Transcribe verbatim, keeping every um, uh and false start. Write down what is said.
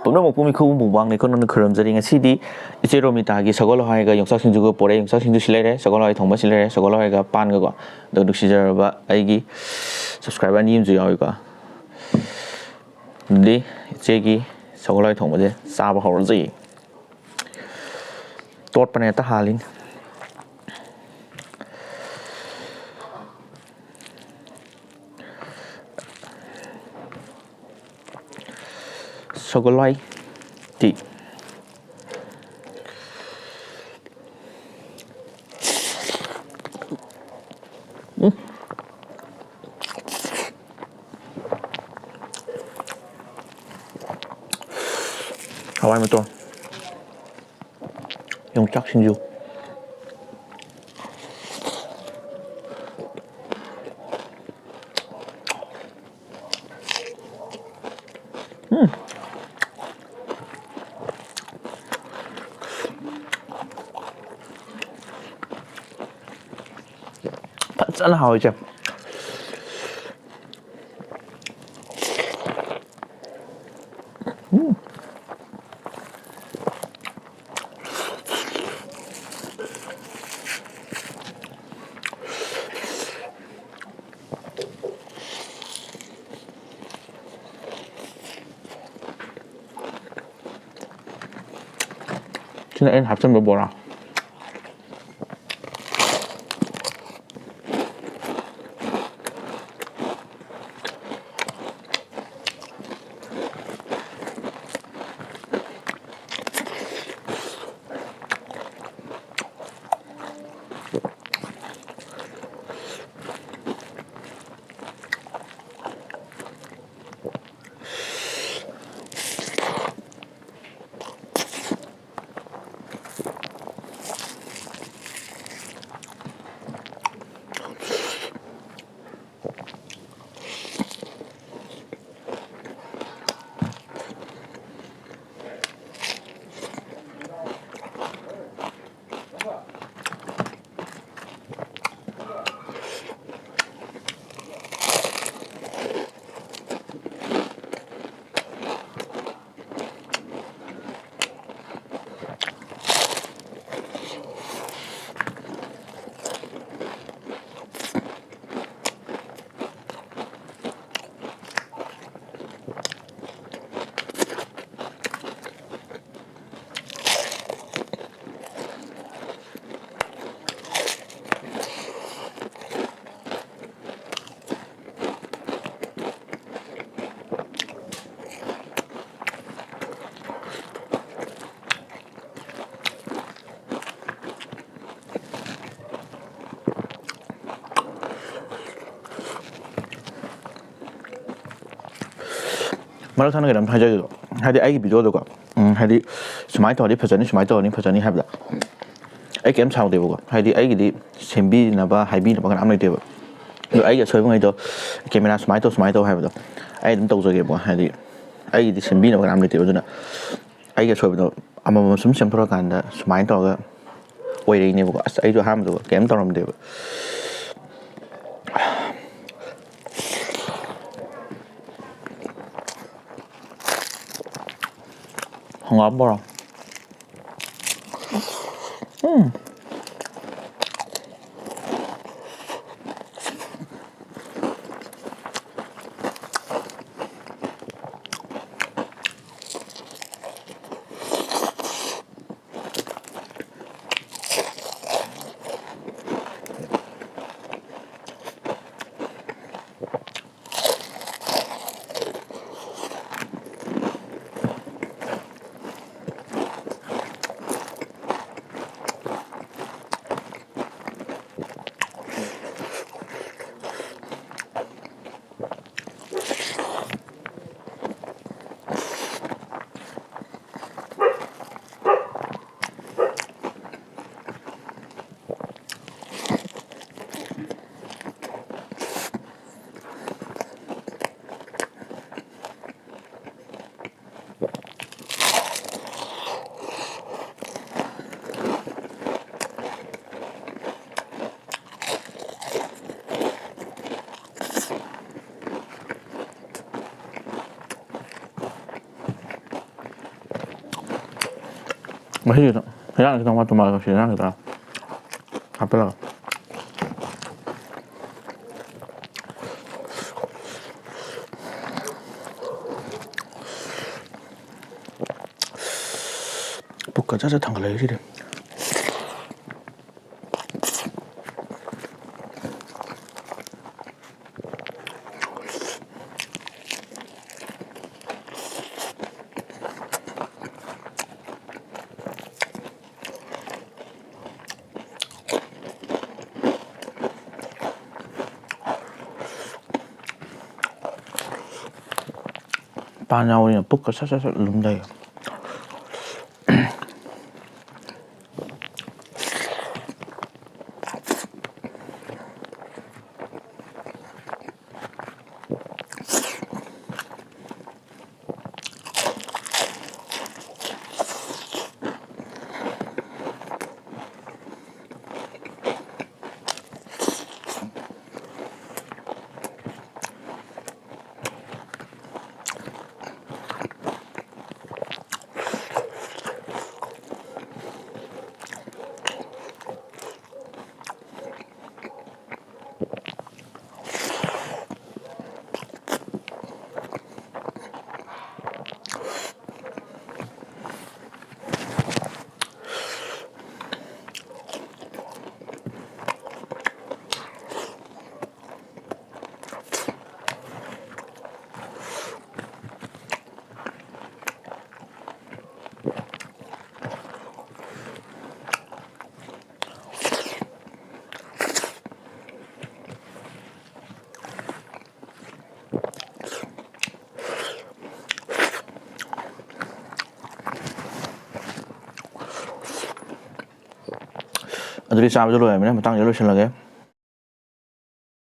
ꯄꯨꯝꯅꯃꯛꯄꯨ ꯃꯤꯈꯨꯕꯨ ꯃꯨꯛꯕꯥꯡ ꯂꯩꯈꯣꯟ ꯅꯪꯅ ꯈꯨꯔꯨꯝꯖꯔꯤ꯫ ꯉꯁꯤꯗꯤ ꯏꯆꯦ ꯔꯣꯃꯤꯇꯥꯒꯤ ꯁꯒꯣꯜ ꯍꯋꯥꯏꯒ ꯌꯣꯡꯆꯥꯛ ꯁꯤꯡꯖꯨꯒ ꯄꯣꯔꯛꯑꯦ꯫ ꯌꯣꯡꯆꯥꯛ ꯁꯤꯡꯖꯨ ꯁꯤ ꯂꯩꯔꯦ, ꯁꯒꯣꯜ ꯍꯋꯥꯏ ꯊꯣꯡꯕ ꯁꯤ ꯂꯩꯔꯦ, ꯁꯒꯣꯜ ꯍꯋꯥꯏꯒ ꯄꯥꯟꯒꯀꯣ꯫ ꯑꯗꯣ ꯅꯨꯡꯁꯤꯖꯔꯕ ꯑꯩꯒꯤ subscriber ꯑꯅꯤ ꯑꯃꯁꯨ ꯌꯥꯎꯏꯀꯣ꯫ ꯑꯗꯨꯗꯤ ꯏꯆꯦꯒꯤ ꯁꯒꯣꯜ ꯍꯋꯥꯏ ꯊꯣꯡꯕꯁꯦ ꯆꯥꯕ ꯍꯧꯔꯁꯤ꯫ ꯇꯣꯠꯄꯅ ꯍꯦꯛꯇ ꯍꯥꯜꯂꯤꯅꯤ꯫ ꯁꯒꯣꯜ ꯍꯋꯥꯏ ꯇꯤ꯫ ꯎꯝ꯫ ꯍꯋꯥꯏ ꯃꯇꯣꯟ꯫ ꯌꯣꯡꯆꯥꯛ ꯁꯤꯡꯖꯨ꯫ ꯎꯝ꯫ ꯐꯖꯅ ꯍꯥꯎꯋꯤ, ꯏꯆꯦ꯫ ꯎꯝ꯫ ꯁꯤꯅ ꯑꯩꯅ ꯍꯥꯞꯆꯤꯟꯕ ꯕꯣꯔꯥ꯫ ꯃꯔꯛ ꯊꯪꯅ ꯀꯩꯅꯣꯝ ꯍꯥꯏꯖꯒꯦꯀꯣ꯫ ꯍꯥꯏꯗꯤ ꯑꯩꯒꯤ ꯚꯤꯗꯤꯑꯣꯗꯀꯣ, ꯎꯝ, ꯍꯥꯏꯗꯤ ꯁꯨꯃꯥꯏꯅ ꯇꯧꯔꯗꯤ ꯐꯖꯅꯤ, ꯁꯨꯃꯥꯏꯅ ꯇꯧꯔꯗꯤ ꯐꯖꯅꯤ ꯍꯥꯏꯕꯗ ꯑꯩ ꯀꯩꯝ ꯁꯥꯎꯗꯦꯕꯀꯣ꯫ ꯍꯥꯏꯗꯤ ꯑꯩꯒꯤꯗꯤ ꯁꯦꯝꯕꯤꯅꯕ, ꯍꯥꯏꯕꯤꯅꯕ ꯀꯅꯥꯝ ꯂꯩꯇꯦꯕ꯫ ꯑꯗꯣ ꯑꯩꯒꯤ ꯑꯁꯣꯏꯕꯉꯩꯗꯣ, ꯀꯦꯃꯦꯔꯥ ꯁꯨꯃꯥꯏꯅ ꯇꯧ, ꯁꯨꯃꯥꯏꯅ ꯇꯧ ꯍꯥꯏꯕꯗꯣ ꯑꯩ ꯑꯗꯨꯝ ꯇꯧꯖꯒꯦꯕꯀꯣ꯫ ꯍꯥꯏꯗꯤ ꯑꯩꯒꯤꯗꯤ ꯁꯦꯝꯕꯤꯅꯕ ꯀꯅꯥꯝ ꯂꯩꯇꯦꯕ꯫ ꯑꯗꯨꯅ ꯑꯩꯒꯤ ꯑꯁꯣꯏꯕꯗꯣ ꯑꯃꯃꯝ ꯁꯨꯝ ꯁꯦꯝꯗꯣꯔꯛꯀꯥꯟꯗ ꯁꯨꯃꯥꯏꯅ ꯇꯧꯔꯒ ꯑꯣꯏꯔꯛꯏꯅꯦꯕꯀꯣ꯫ ꯑꯁ, ꯑꯩꯁꯨ ꯑꯍꯥꯟꯕꯗꯀꯣ ꯀꯩꯝ ꯇꯧꯔꯝꯗꯦꯕ꯫ ꯍꯪꯒꯥꯝ ꯕꯣꯔꯥ꯫ ꯎꯝ꯫ ꯃꯍꯤꯗꯣ, ꯍꯤꯗꯥꯛ ꯈꯤꯇꯪ ꯋꯥꯠꯄ ꯃꯥꯜꯂꯦ, ꯁꯤ ꯍꯤꯗꯥꯛ ꯈꯤꯇꯪ ꯍꯥꯞꯆꯤꯜꯂꯒ꯫ ꯄꯨꯛꯀ ꯆꯥ ꯆꯥ ꯊꯥꯡꯒꯠꯂꯛꯏ ꯁꯤꯗꯤ꯫ ꯄꯥꯟ ꯌꯥꯎꯕꯅꯤꯅ ꯄꯨꯛꯀ ꯁꯠ ꯁꯠ ꯁꯠ ꯂꯨꯝꯊꯩ꯫ ꯑꯗꯨꯗꯤ ꯆꯥꯕꯗꯣ ꯂꯣꯏꯔꯕꯅꯤꯅ ꯃꯇꯥꯡꯁꯤꯗ ꯂꯣꯏꯁꯤꯜꯂꯒꯦ꯫